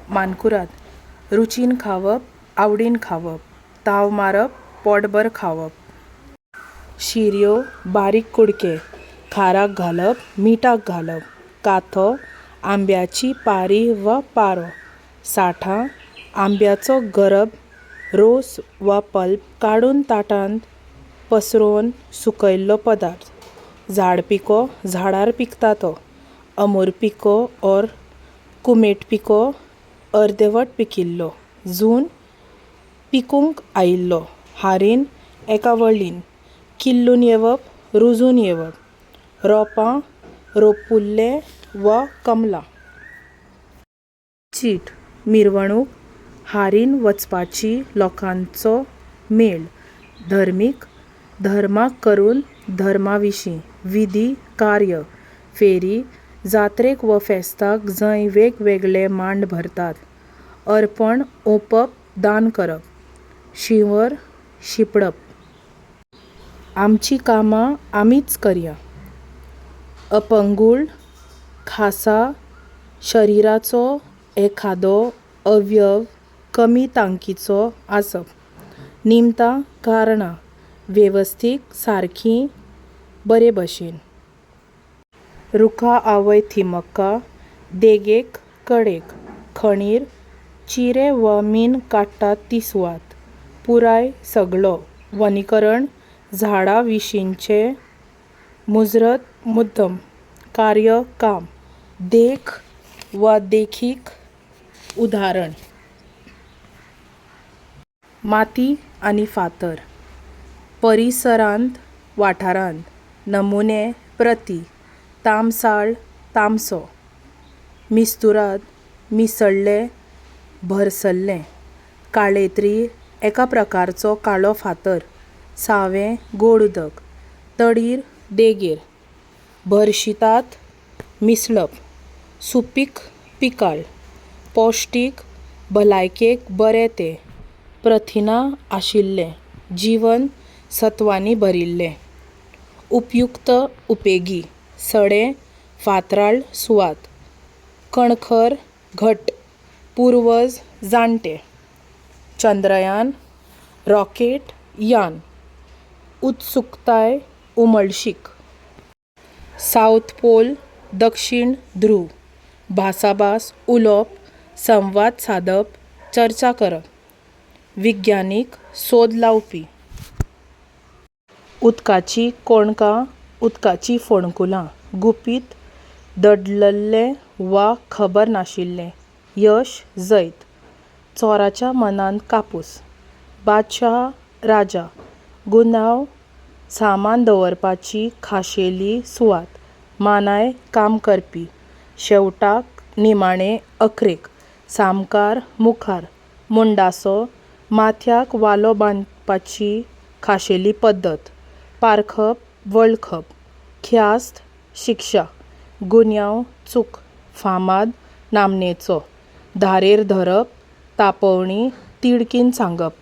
मानकुराद. रुचीन खावप, आवडीन खावप. ताव मारप, पोटभर खावप. शिरयो, बारीक कुडके. खाराक घालप, मिठाक घालप. काथो, आंब्याची पारी वा पारो. साठां, आंब्याचो गरब, रोस वा पल्प काडून ताटांत पसरोवन सुकयल्लो पदार्थ. झाडपिको, झाडार पिकता तो. अमुरपिको ऑर कुमेटपिको, अर्दवट पिकिल्लो. जून, पिकूंक आयिल्लो. हारीन, एका वळीन. किल्लून येवप, रुजून येवप. रोपां, रोपुल्ले वा कमलां. चीट, मिरवणूक, हारीन वचपाची लोकांचो मेळ. धर्मीक, धर्माक करून, धर्माविशीं. विधी, कार्य. फेरी, जात्रेक वा फेस्ताक जंय वेगवेगळे मांड भरतात. अर्पण, ओंपप, दान करप. शिंवर, शिंपडप. आमचीं कामां आमीच करया. अपंगूळ, खासा शरिराचो एखादो अवयव कमी तांकीचो आसप. निमतां, कारणां. वेवस्थीक, सारकीं, बरे भशेन. रुखाआवय थिमक्का, देगेक, कडेक. खणीर, चिरे वा मीन काडटात ती सुवात. पुराय, सगळो. वनीकरण, झाडां विशींचें मुजरत, मुद्दम. कार्य, काम. देख वा देखीक, उदाहरण. माती आनी फातर. परिसरांत, वाठारांत. नमुने, प्रती. तांबसाळ, तांबसो. मिस्तुराद, मिसळ्ळें, भरसल्लें. काळेंत्री, एका प्रकारचो काळो फातर. सावें, गोड उदक. तडीर, देगेर. भरशितात, मिसळप. सुपीक, पिकाळ. पोश्टीक, भलायकेक बरें तें, प्रथिनां आशिल्लें, जीवन सत्वांनी भरिल्लें. उपयुक्त, उपेगी. सडें, फातराळ सुवात. कणखर, घट्ट. पुर्वज, जाणटे. चंद्रयान, रॉकेट यान. उत्सुकताय, उमळशीक. सावथ पोल, दक्षीण ध्रुव. भासाभास, उलोवप, संवाद सादप, चर्चा करप. विज्ञानीक, सोद लावपी. उदकाचीं कोंडकां, उदकाचीं फोंडकुलां. गुपीत, दडललें वा खबर नाशिल्लें. यश, जैत. चोराच्या मनांत कापूस. बादशहा, राजा. गुदांव, सामान दवरपाची खाशेली सुवात. मानाय, काम करपी. शेवटाक, निमाणें, अखेरेक. सामकार, मुखार. मुंडासो, माथ्याक वालो बांदपाची खाशेली पद्दत. पारखप, वळखप. ख्यास्त, शिक्षा. गुन्यांव, चूक. फामाद, नामनेचो. धारेर धरप, तापोवणी, तिडकीन सांगप.